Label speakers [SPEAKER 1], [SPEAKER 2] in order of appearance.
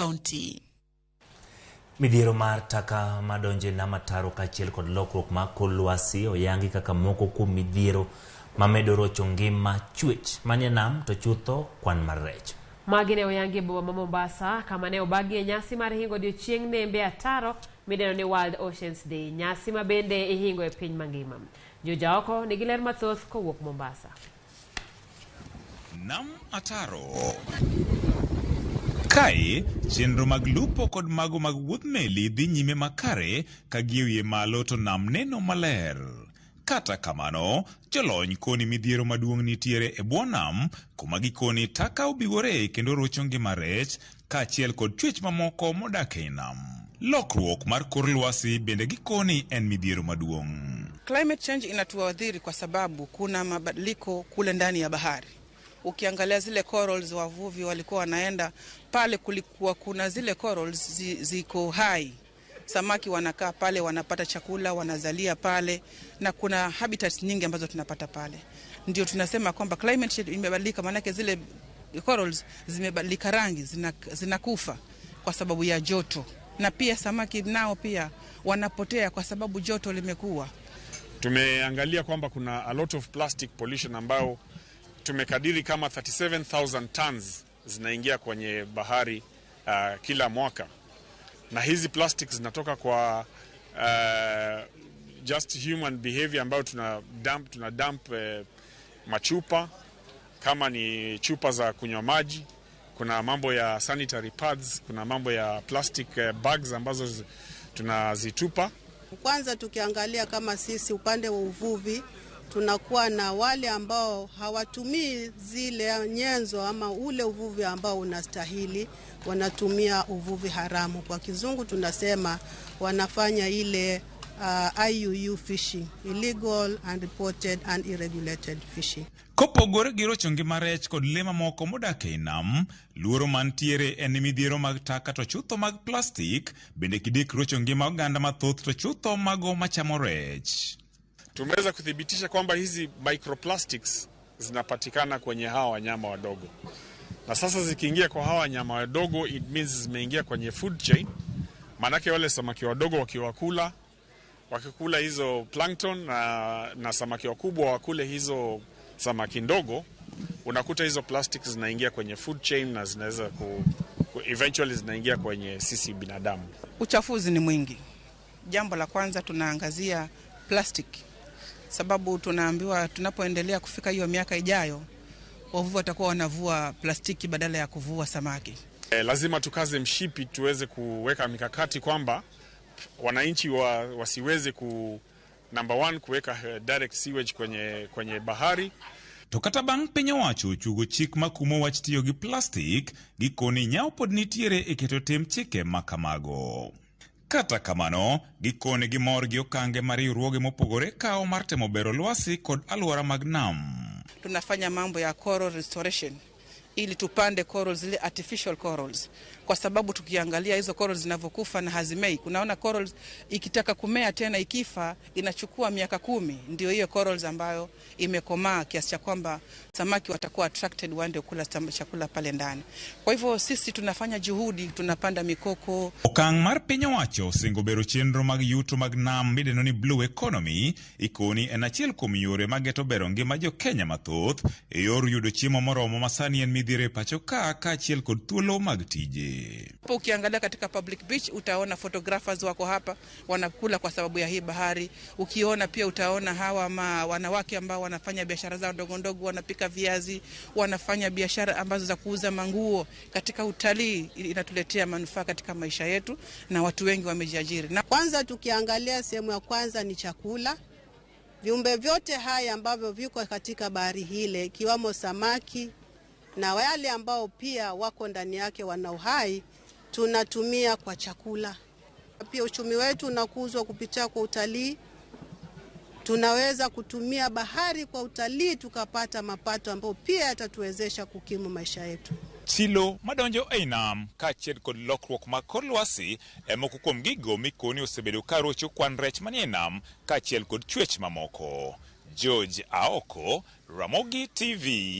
[SPEAKER 1] County.
[SPEAKER 2] Midhiero mar taka madonjo e nam ataro kaachiel kod lokruok mar kor lwasi oyangi kaka moko kuom midhiero mamedo rocho ngima chwech manie nam to chutho kwan mar rech.
[SPEAKER 3] Magi ne oyangi e boma ma Mombasa kama ne obagie nyasi mar hingo odiochieng' nembe ataro midendo ni World Oceans Day, nyasi ma bende ihingo e piny mangima. Jojaoko nigi ler mathoth kowuok Mombasa.
[SPEAKER 4] Nam ataro. Kae, chenro mag lupo kod mago mag wuodh meli dhi nyime makare ka gi wiye malo to nam neno maler. Kata kamano, jolony koni midhiero maduong' nitiere e bwo nam kuma gikoni taka obiwore kendo rocho ngima rech kaachiel kod chwech mamoko modak ei nam. Lokruok mar kor lwasi bende gikoni en midhiero maduong'.
[SPEAKER 5] Climate change inatuadhiri kwa sababu kuna mabadiliko kule ndani ya bahari. Ukiangalia zile corals, wavuvi walikuwa wanaenda pale, kulikuwa kuna zile corals ziko hai, samaki wanakaa pale, wanapata chakula, wanazalia pale, na kuna habitats nyingi ambazo tunapata pale. Ndio tunasema kwamba climate change imebadilika, maanake zile corals zimebadilika rangi, zinakufa kwa sababu ya joto, na pia samaki nao pia wanapotea kwa sababu joto limekuwa.
[SPEAKER 6] Tumeangalia kwamba kuna a lot of plastic pollution ambayo tumekadiri kama 37,000 tons zinaingia kwenye bahari kila mwaka, na hizi plastic zinatoka kwa just human behavior ambayo tuna dump machupa kama ni chupa za kunywa maji, kuna mambo ya sanitary pads, kuna mambo ya plastic bags ambazo tunazitupa.
[SPEAKER 7] Kwanza tukiangalia kama sisi upande wa uvuvi tunakuwa na wale ambao hawatumii zile nyenzo ama ule uvuvi ambao unastahili, wanatumia uvuvi haramu. Kwa kizungu tunasema wanafanya ile IUU fishing, illegal, unreported and unregulated fishing.
[SPEAKER 4] Kopogore gi rocho ngima rech kod lee mamoko modak ei nam, luoro mantiere en ni midhiero mag taka to chutho mag plastik bende kidek rocho ngima oganda mathoth to chutho mago machamo rech.
[SPEAKER 6] Tumeweza kuthibitisha kwamba hizi microplastics zinapatikana kwenye hawa wanyama wadogo, na sasa zikiingia kwa hawa wanyama wadogo, it means zimeingia kwenye food chain. Maanake wale samaki wadogo wakiwakula, wakikula hizo plankton na samaki wakubwa wakule hizo samaki ndogo, unakuta hizo plastics zinaingia kwenye food chain na zinaweza eventually zinaingia kwenye sisi binadamu.
[SPEAKER 5] Uchafuzi ni mwingi. Jambo la kwanza tunaangazia plastic, sababu tunaambiwa tunapoendelea kufika hiyo miaka ijayo, wavuvi watakuwa wanavua plastiki badala ya kuvua samaki.
[SPEAKER 6] Lazima tukaze mshipi tuweze kuweka mikakati kwamba wananchi wasiweze number one kuweka direct sewage kwenye bahari.
[SPEAKER 4] To kata bang' piny owacho ochuogo chik makumo wach tiyo gi plastik, gikoni nyawo pod nitiere e keto tim chike ma kamago. Kata kamano, gikoni gimor gi okange ma riwruoge mopogore kawo mar temo bero lwasi kod alwora mag nam.
[SPEAKER 5] Tunafanya mambo ya coral restoration ili tupande corals, zile artificial corals, kwa sababu tukiangalia hizo corals zinavyokufa na hazimei. Kunaona corals ikitaka kumea tena, ikifa inachukua miaka 10 ndio hiyo corals ambayo imekomaa kiasi cha kwamba samaki watakuwa attracted waende kula chakula pale ndani. Kwa hivyo sisi tunafanya juhudi, tunapanda mikoko.
[SPEAKER 4] Okang' mar piny owacho osingo bero chenro mag yuto mag nam midendo ni Blue Economy ikoni en achiel kuom yore mageto bero ngima jo Kenya mathoth e yor yudo chiemo moromo ma sani en midhiero e pacho ka kaachiel kod thuolo mag tije.
[SPEAKER 5] Ukiangalia katika public beach utaona photographers wako hapa wanakula kwa sababu ya hii bahari. Ukiona pia utaona hawa ma wanawake ambao wanafanya biashara zao ndogo ndogo, wanapika viazi, wanafanya biashara ambazo za kuuza manguo. Katika utalii inatuletea manufaa katika maisha yetu na watu wengi wamejiajiri. Na
[SPEAKER 7] Kwanza tukiangalia sehemu ya kwanza ni chakula. Viumbe vyote haya ambavyo viko katika bahari hile ikiwamo samaki na wale ambao pia wako ndani yake wana uhai, tunatumia kwa chakula. Pia uchumi wetu unakuzwa kupitia kwa utalii. Tunaweza kutumia bahari kwa utalii tukapata mapato ambayo pia yatatuwezesha kukimu maisha yetu.
[SPEAKER 4] Chilo madonjo ei nam kaachiel kod lokruok mag kor lwasi e moko kuom gigo mikoni osebedo ka rocho kwan rech manie nam kaachiel kod chwech mamoko. George Aoko, Ramogi TV.